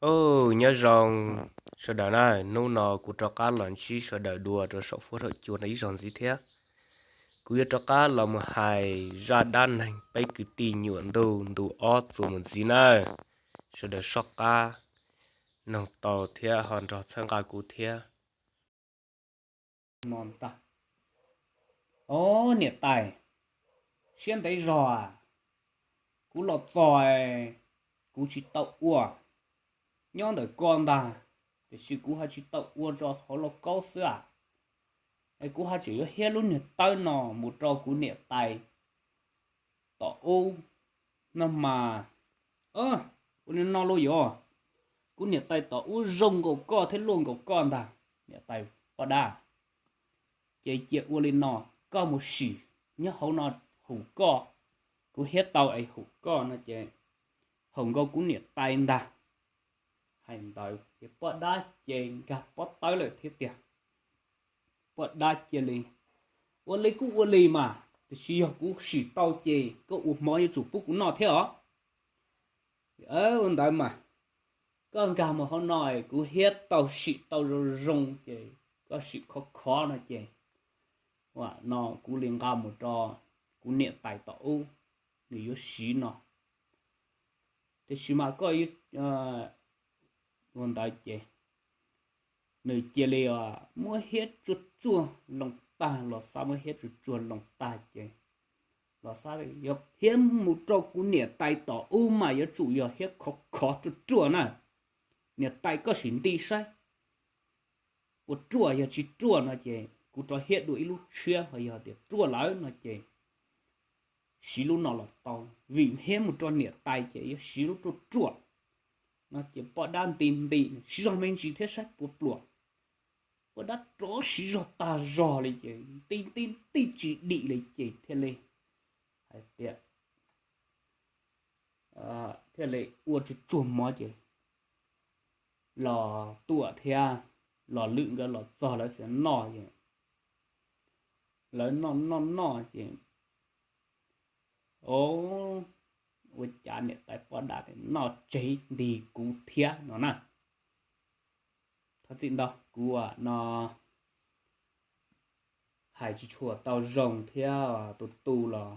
Ub, nyob zoo sawv daws na, hnub no kuv rov qab los ntsib sawv daws dua rau saum fuab saum cua no ib zaug ntxiv thiab. Kuv yuav rov qab los mus hais zaj dab neeg peb kwv tij nyuam ntuj ntu ob txuas mus ntxiv nawb. Sawv daws soj qab mloog tau thiab ho nrog txhawb nqa kuv thiab. Os, niam tais, siab ntev zog, kuv los txog, kuv tsis tau ua, nyob ntawm ko ntag, tiam sis kuv ho tsis tau ua rau hauv lauj kaub xwb a. Es kuv ho tseem yuav hiab lub niag tawb no mus rau kuv niam tais tom ub no mas. Ua li no lauj, yog kuv niam tais tom ub zoo nkaus koj thiab luaj nkaus koj ntag niam tais poj dab. Ces cia ua li no, koj mus sim nyob hauv no haum koj, kuv hiab tau es haum koj no ces haum nkaus kuv niam tais ntag. Hais ntawd ces poj dab ces nkag pob tawb lawm thiab tiag. Poj dab cia li, ua li kuj ua li mas, tiam sis yog kuv sim tau ces koj ua hmo yuav tsum pub kuv noj thiab os. Ua ntawd mas, koj nkag mus hauv no, kuv hiab tau sim tau zoo zoo ces koj sim khov khov no ces, ua no kuv li nqa mus rau kuv niam tais tom ub, nws yuav siv no. Tiam sis mas koj, ua ntawd ces nws cia li muab hiab tsuag tsuag loo tag, Los Xab muab hiab tsuag tsuag loo tag ces Los Xab yog hiab mus rau kuv niam tais tom ub mas yuav tsum yog hiab khov khov ruaj ruaj na. Niam tais koj sim nti saib puas ruaj, yog tsis ruaj no ces kuv rov hiab dua ib lub tshiab, ho yog tias ruaj lawm no ces siv lub no los tau, vim hiab mus rau niam tais ces yuav siv lub ruaj ruaj no ces poj dab nti nti siv zog me ntsis thiab saib puas pluam. Poj dab rov siv zog tag zog li ces nti nti nti tsis dim li ces thiaj li hais tias, thiaj li ua tsuag tsuag mov ces Los Tuam thiab Los Lwm nkawd los txog lawv xav noj ces lawv noj noj noj ces, o, ua cas niam tais poj dab noj tseg nti kuv thiab no na. Thov txim ntau, kuv no hais tsis tshua tau zoo thiab tus tu los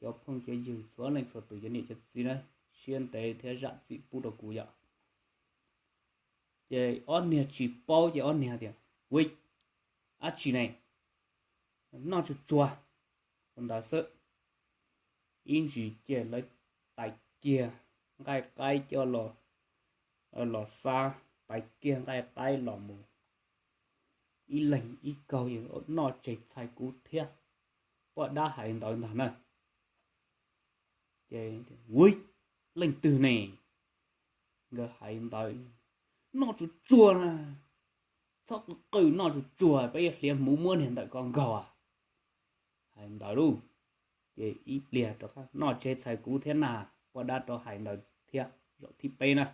cov phooj cov ywg txhua leej txhua tus, cov niam cov txiv na, siab ntev thiab zam txim pub rau kuv yom. Ces ob niag tsis paub ces ob niag tias, ui, dab tsi ne, noj tsuag tsuag ua ntawd xwb. Ib ntsis ces lawv tais kiag nqaij qaib coj los, Los Xab tais kiag nqaij qaib los mus, ib leeg ib kaug, noj tseg txhais kuv thiab. Poj dab hais ntawd ntag na. Ces, ui, leej twg ne? Nkawd hais ntawd, noj tsuag tsuag na, txhob qw qw, noj tsuag tsuag peb yuav hliav hmuv muab niag ntawm ko nkaug a. Hais ntawd lauj, ces ib pliag rov qab, noj tseg txhais kuv thiab na. Poj dab rov hais ntawd thiab zaum thib peb na.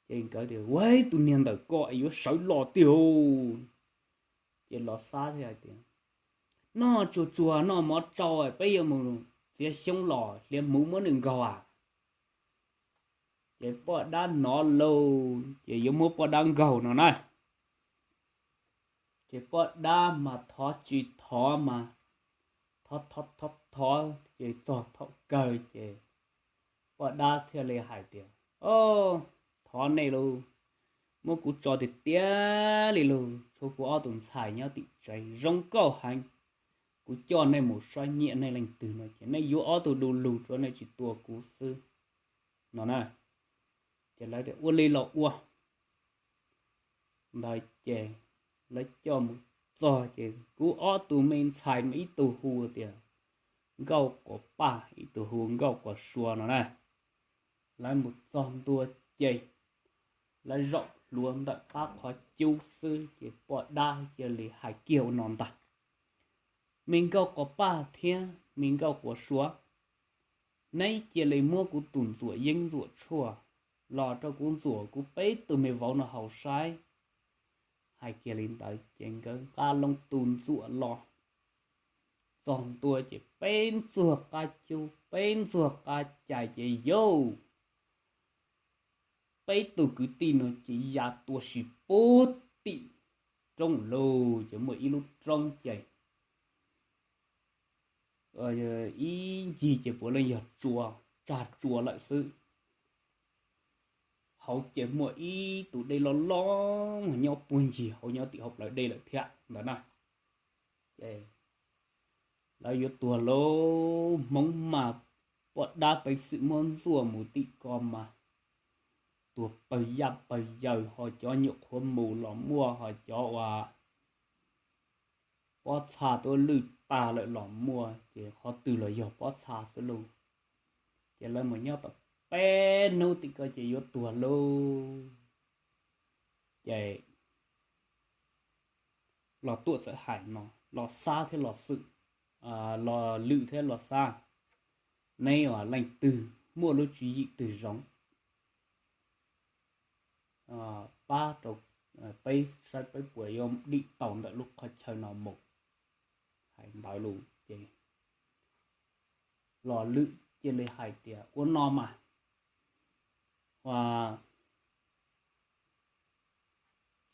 Ces nkawd tias, ua, tus niag ntawm ko es yuav sawv los tiag. Ces Los Xab thiaj hais tias, noj tsuag tsuag, noj mov tsau, peb yuav mus txiav xyoob los hliav hmuv muab nws nkaug a. Ces poj dab hnov lauj, ces yuav muab poj dab nkaug no na. Ces poj dab mas thov tsis thov mas, thov thov thov thov ces txog thaum kawg ces poj dab thiaj li hais tias, o, thov nej lauj, muab kuv tso tiag tiag li lauj, tshuav kuv ob tug ntxhais nyob tim tsev zoo nkauj heev, kuv coj nej mus saib nyiam nej leej twg no ces nej yuav ob tug du lug rau, nej tsis tua kuv xwb no na. Ces lawv tias ua li los ua. Ntawd ces lawv coj mus txog ces kuv ob tug me ntxhais mas ib tug hu tias Nkauj Quas Paj, ib tug hu Nkauj Quas Sua no na. Lawv mus txog ntua ces lawv zaum hluav ntawm qab qhov cub xwb ces poj dab cia li hais kiag ua no ntag, me Nkauj Quas Paj thiab me Nkauj Quas Sua, neb cia li muab kuv tus ntxuam yeeb ntxuam tshuaj los rau kuv ntxuam kuv peb tug me vauv no haus saib. Hais kiag li ntawd ces nkawd nqa loo tus ntxuam los txog ntua ces peb ntxuag qab cub peb ntxuag qab cais ces yauj, peb tug kwv tij no ces ya tua si pub tim roob lug, ces muaj ib lub roob ces ib ncig ces puav leej yog tsua, tsag tsua lawm xwb. Hauv ces muaj ib tug dej loj loj nyob puag ncig hauv, nyob tim hauv plawv dej lawm thiab ntawd na. Ces lawv yuav tuag lauj, Hmoob mas poj dab peev xwm muab ntxuaj mus tim ko mas tuag pawg yaj pawg yaws, ho cov nyuam qhuav mus los muaj, ho cov uas pob txha tuaj lwj tag lawm los muaj, ces qhov twg los yog pob txha xwb lauj. Ces lawv mus nyob tau peb hnub tim ko ces yuav tuag lauj. Ces Los Tuam txawm hais no, Los Xab thiab Los Xwm, Los Lwm thiab Los Xab, neb ua leej twg muaj lub tswv yim twg zoo pab rau peb saib peb puas yuav dim tau ntawm lub qhov chaw no mus. Hais ntawd lus ces Los Lwm cia li hais tias, Ua no mas, ua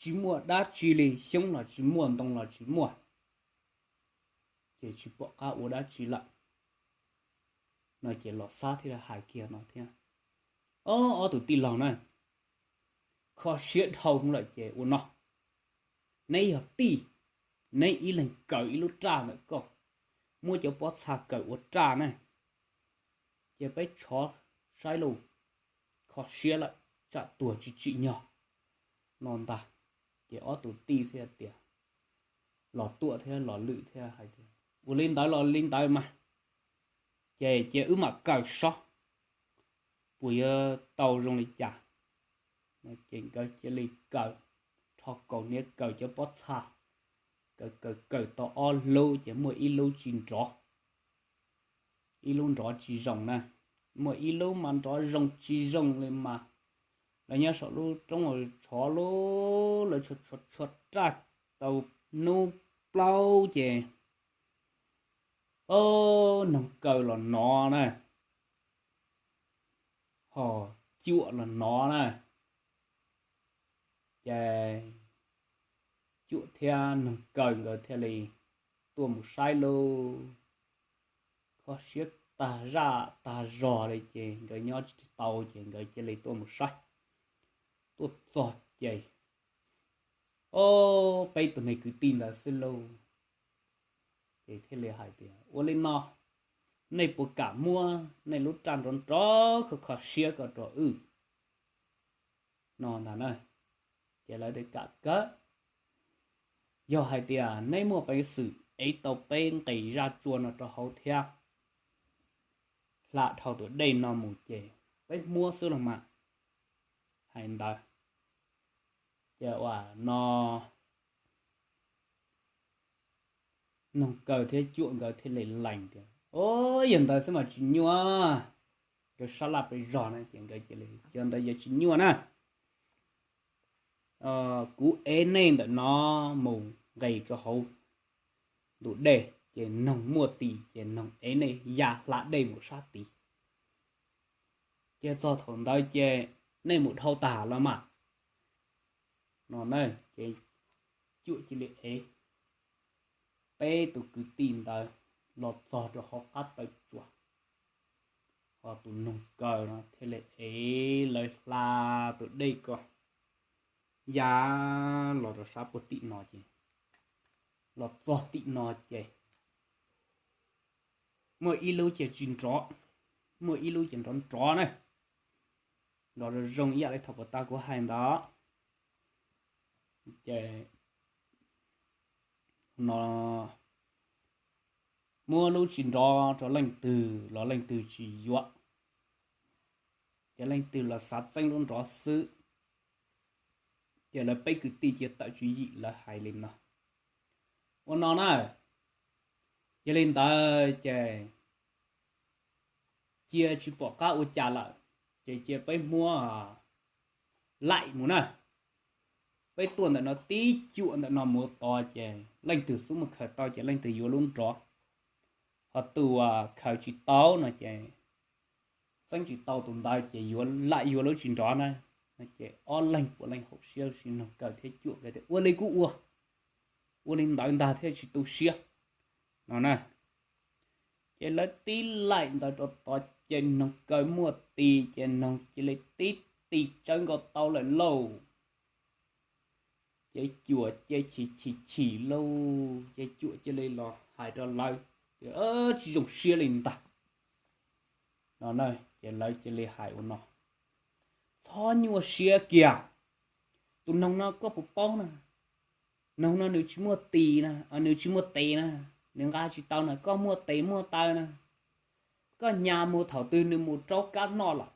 tsis muaj dab tsi li, xyoob los tsis muaj, ntoo los tsis muaj, ces tsis pom qab ua dab tsi lawm. No ces Los Xab thiaj li hais kiag no thiab, Ob, ob tug tij laug na, kho siab dhau lawm ces ua no, neb yog tij, neb ib leeg kaw ib lub raj ntawm ko, muab cov pob txha kaw ua raj na, ces peb tshov saib lus, kho siab lawm tsam tuag tsis tsim nyog no ntag. Ces ob tug tij thiaj tias, Los Tuam thiab Los Lwm thiaj hais tias, Ua li ntawd los li ntawd mas, ces cia wb mam kaw sob puas yuav tau zoo li cas. Ces nkawd cia li kaw, rho kaus hniav kaw cov pob txha, kaw kaw kaw tau ob lub ces muaj ib lub tsis nrov, ib lub nrov tsis zoo na, muaj ib lub mas nrov zoo tsis zoo li mas. Lawv nyob saum lub roob tshov lub, lawv tshov tshov raj tau hnub plaub ces, o, noog kaw los nov na, ho cuam los nov na. Ces cuam thiab noog kaw nkawd thiaj li tuaj mus saib lauj. Kho siab tag zaj tag zog li ces nkawd nyob tsis tau ces nkawd cia li tuaj mus saib. Tuaj txog ces, o, peb tus me kwv tij ntawd xwb lauj. Ces thiaj li hais tias, Ua li no, nej puas kam muab nej lub raj nrov nrov kho kho siab ko rau wb? No ntag na. Ces lawv tias, Kam kawg. Yog hais tias neb muaj peev xwm ev tau peb nqis zaj tsua no rau hauv thiab hla dhau tus dej no mus ces peb muab xwb los mas. Hais ntawd ces ua no noog kaw thiab cuam nkawd thiaj li lees tias, O, yog ntawd xwb mas tsis nyuaj. Nkawd sab laj pes zog na ces nkawd cia li, Yog ntawd yog tsis nyuaj na. Kuv ev nej ntawm no mus nqis rau hauv ntug dej ces noog muaj tis ces noog ev nej ya hla dej mus sab tid. Ces txog thaum ntawd ces nej mus dhau tas los mas. No na, ces cuam cia li ev peb tus kwv tij ntawd los txog rau hauv qab taw tsua, ho tus noog kaw no thiaj li ev lawv hla tus dej ko ya los rau sab puag tim no ces, los txog tim no ces muaj ib lub ces tsis nrov, muaj ib lub ces nrov nrov na, nrov zoo zoo ib yam li thaum puag ta kuv hais ntawd. Ces no muab lub tsis nrov rau leej twg los leej twg tsis yuav, ces leej twg los xav txeeb lub nrov xwb. Ces lawv peb kwv tij cia tawm tswv yim lawv hais li no, Ua no na, yog li ntawd ces cia tsis pom qab ua cas lawm, ces cia peb muab laim mus na. Peb tuaj ntawm no tib cuam ntawm no mus tod ces leej twg xub mus khaws tau ces leej twg yuav lub nrov, ho tus khaws tsis tau no ces txeeb tsis tau tus ntawd ces yuav laim yuav lub tsis nrov na. Ces ob leeg puav leej haum siab, tab sis noog kaw thiab cuam nkawd tias ua li kuj ua, ua li ntawd ntag thiaj tsis tu siab no na. Ces lawv tib laim ntawd rau tod ces noog kaw muaj tis ces noog cia li tib tis tsawv nkaus tau lawm lauj. Ces cuam ces chim chim chim lauj, ces cuam cia li los hais rau lawv tias tsis zoo siab li ntag no na. Ces lawv cia li hais ua no, txhob nyuaj siab kiag, tus noog no koj puas paub na, noog no nws tsis muaj tis na, nws tsis muaj tes na, nws nqa tsis tau na, koj muaj tes muaj taw na, koj nyas mus thaum twg nws mus raub kab noj lawm,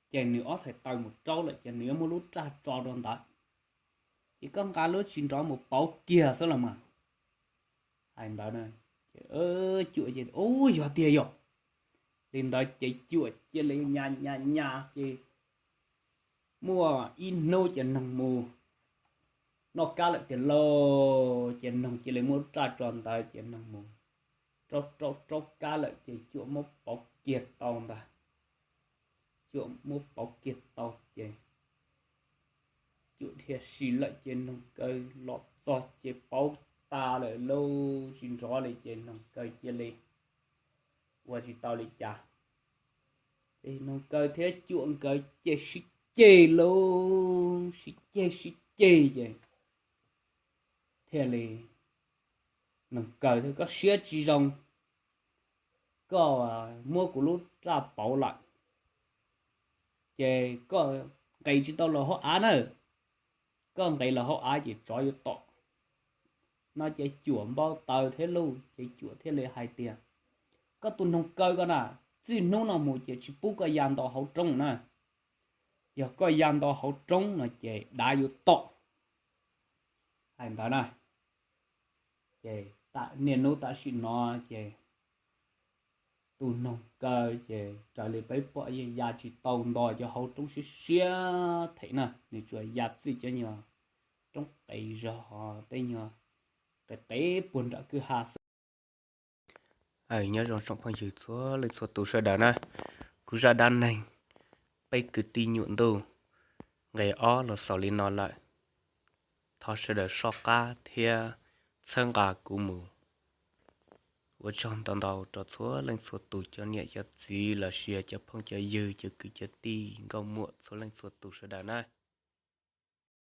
ces nws ob txhais taw mus raub lawm ces nws yuav muaj lub raj tso rau ntawd, ces koj nqa lub tsis nrov mus pauv kiag xwb los mas. Hais ntawd na, ces cuam ces ub yog tiag yog li ntawd ces cuam cia li nyas nyas nyas ces muaj ib hnub ces noog mus noj kab lawm tiag lauj, ces noog cia li muab lub raj tso ntawd ces noog mus raub raub raub kab lawm ces cuam muab pauv kiag tau ntag. Cuam muab pauv kiag tau ces cuam dhia si lawm ces noog kaw los txog ces pauv tas lawm lauj, tsis nrov li ces noog kaw cia li ua tsis tau li cas. Ces noog kaw thiab cuam nkawd ces sib ceg lauj, sib ceg sib ceg ces thiaj li, noog kaw thiab, koj siab tsis zoo, koj muab kuv lub raj pauv lawm ces koj nqes tsis tau los hauv av na, koj nqes los hauv av ces tsov yuav tom no. Ces cuam npau taws thiab lauj, ces cuam thiaj li hais tias koj tus noog kaw ko na, txij hnub no mus ces tsis pub koj ya nto hauv roob na, yog koj ya nto hauv roob no ces dav yuav tom. Hais ntawd na, ces niaj hnub tam sim no ces tus noog kaw ces raws li peb pom yeej ya tsis tau nto cov hauv roob siab siab them na, nws tsuas ya txij cov nyuag roob qes zog, tej nyuag qes qes puag nram kwj ha xwb. Nyob zoo tsoom phooj ywg txhua leej txhua tus sawv daws na, kuv zaj dab neeg peb kwv tij nyuam ntuj nqe ob los xaus li no lawm. Thov sawv daws soj qab thiab txhawb nqa kuv mus. Ua tsaug ntau ntau rau txhua leej txhua tus, cov niam cov txiv los sis cov phooj cov ywg, cov kwv cov tij, nkauj muam txhua leej txhua tus sawv daws na.